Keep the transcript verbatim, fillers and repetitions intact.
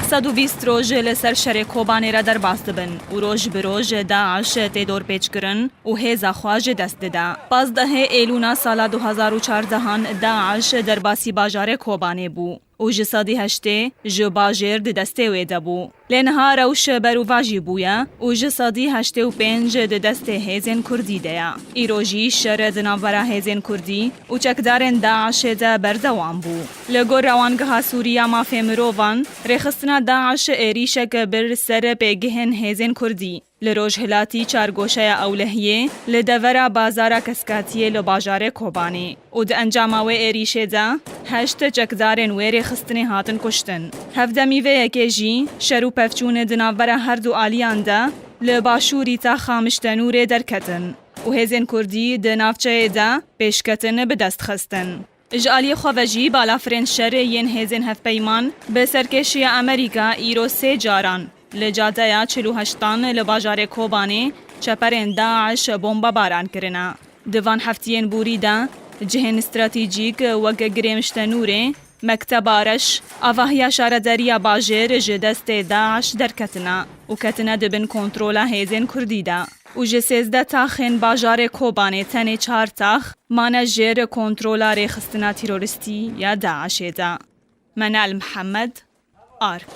Sed û bîst roj li ser şerê Kobanê re derbas dibin û roj bi roj DAIŞ tê dorpêçkirin û hêza xwe ji dest dide. Pazdehê Êlûna sala du hazar û çardehan DAIŞ derbasî bajarê Kobanê bû û ji sedî heştê ji bajêr di destê wê de bû. Lê niha rewş berûvajî bûye û ji sedî heştê û pênc di destê hêzên Kurdî de ye. Îro jî şer di navbera hêzên Kurdî û çekdarên DAIŞê de berdewam bû. Li gor Rewangeha Sûrî ya Mafê Mirovan, rêxistina DAIŞ êrîşek bir ser pêgihên hêzên Kurdî li rojhilatî çargoşeya Ewlehiyê, li devera bazara Keskatiyê li bajarê Kobanê û di encama wê êrîşê de heşt çekdarên wê rêxistinê hatin kuştin. Hevdemî vê yekê jî şer û pevçûn di navbera her du aliyan de li başûrî taxa Miştenûrê derketin û hêzên Kurdî di navçeyê de pêşketin bi dest xistin. Ji aliyê xwe ve jî balafirên şerê yên hêzên hevpeyman bi serkêşiya Amerîka îro sê caran li cadeya çil û heştan li bajarê Kobanê çeperên DAIŞ bombebaran kirine. Di van heftiyên borî de cihên stratejîk wek Girê Miştenûrê, Mekteba Reş, avahiya şaredariya bajêr ji destê DAIŞ derketine û ketine di bin kontrola hêzên Kurdî de. Û ji sêzdeh taxên bajarê Kobanê tenê çar tax mane jêr kontrola rêxistina terorîstî ya DAIŞê de. Menal Mihemed, Ark.